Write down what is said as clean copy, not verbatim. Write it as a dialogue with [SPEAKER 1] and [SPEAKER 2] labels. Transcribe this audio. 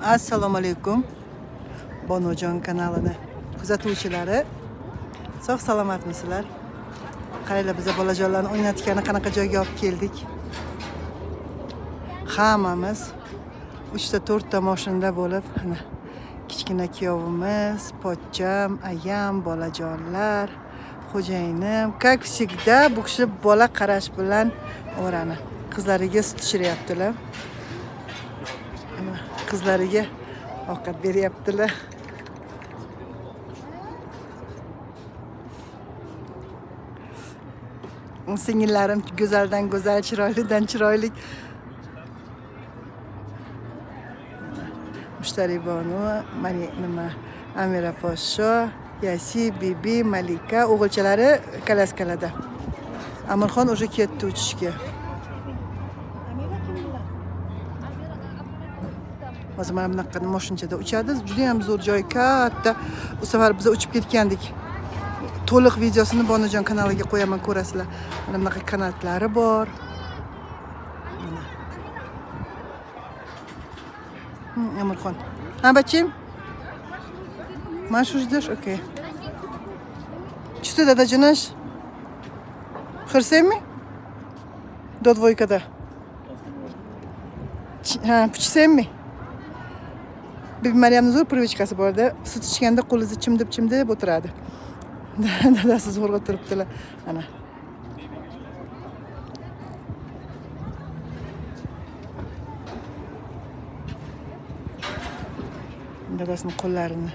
[SPEAKER 1] Assalomu alaykum. Bonujon kanalini kuzatuvchilari. Sog' salomatmisizlar? Qaranglar, biza bolajonlarni o'ynatgani qanaqa joyga olib keldik. Hammamiz 3 ta 4 ta mashinada bo'lib, ana kichkina kuyovimiz, pochcham, ayam, bolajonlar, xo'jayinim, как всегда bu kishi bola qarash bilan o'rani. Qizlariga sut ichiryaptilar. Ana, qizlariga ovqat beryaptilar. Singillarim go'zaldan go'zal, chiroylidan chiroyli. Mushtaribonu, mani nima, Amira poshsho, Yasi, Bibi, Malika, o'g'ilchalari kolyaskalarda. Amirxon уже ketdi uchishga. Hozir mana bunaqa moshinchada uchadi. Juda ham zo'r joy, katta. U safar biz uchib ketgandik. To'liq videosini Bonujon kanaliga qo'yaman, ko'rasizlar. Mana bunaqa kanatlari bor. Mana. Amirxon. Ha, bachim? Машу ждешь? Окей. Что ты, dadajonash? Xirsenmi? До двойкада. Ha, puchsenmi? Bibi Maryamni zo'r привычка si borda. Sut ichganda qo'lingizni chimdib chimdib o'tiradi. Dadasi zo'rg'a turibdilar. Ana. Dadasini qo'llarini